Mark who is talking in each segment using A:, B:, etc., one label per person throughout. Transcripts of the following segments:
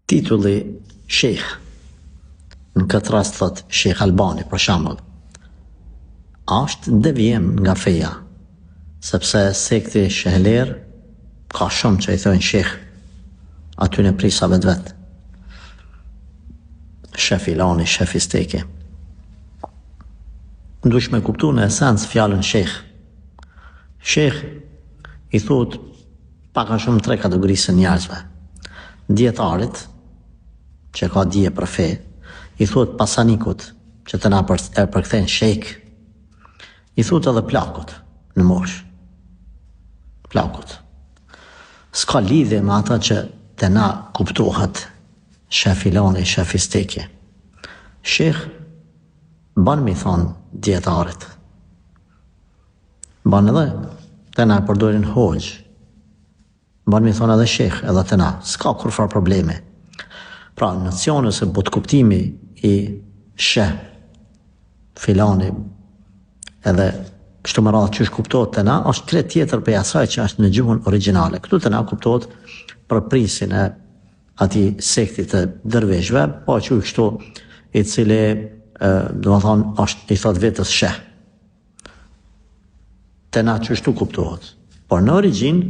A: Titulli Shejh, në këtë rast thotë Shejh Albani për shembull, a është devijim nga feja, sepse sekti Shehler ka shumë që i thonë Shejh atyne prijsave të vet. Sheh filani, sheh fisteki. Duhesh me kuptu në esencë fjalën shejh. Shejh i thuhet Pak a shumë tre kategorisë së njerëzve. Dijetarit, që ka dije për fe, i thuhet pasanikut, që te na e përkthejnë shejk, i thuhet edhe plakut në moshë. Plakut. S'ka lidhje me ata që te na kuptohet sheh filani, sheh fisteki. Shejh ban me i thonë dijetarit. Ban edhe te na e përdorin hoxhë. Ban me i thonë edhe shejh edhe te na. S'ka kurrfarë problemi. Pra, nocioni ose botëkuptimi i sheh filani edhe kështu me radhë qysh kuptohet te na, është krejt tjetër prej asaj që është në gjuhën origjinale. Këtu te na kuptohet për prijësin e atij sekti të dervishëve, po e quaj kështu, i cili, domethonë, është i thotë vetes sheh. Te na qështu kuptohet. Por në origjinë,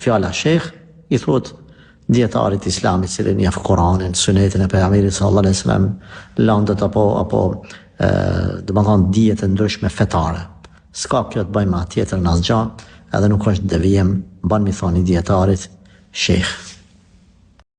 A: fjala shejh i thuhet dijetarit islam i cili njeh Kur'anin, sunetin e pejgamberit sallallahu alaihi wasallam, landët apo apo ë domethonë dijet e ndryshme fetare. S'ka kjo të bëjë me atë tjetrën asgjë, edhe nuk është devijim, ban me i thonë dijetarit shejh.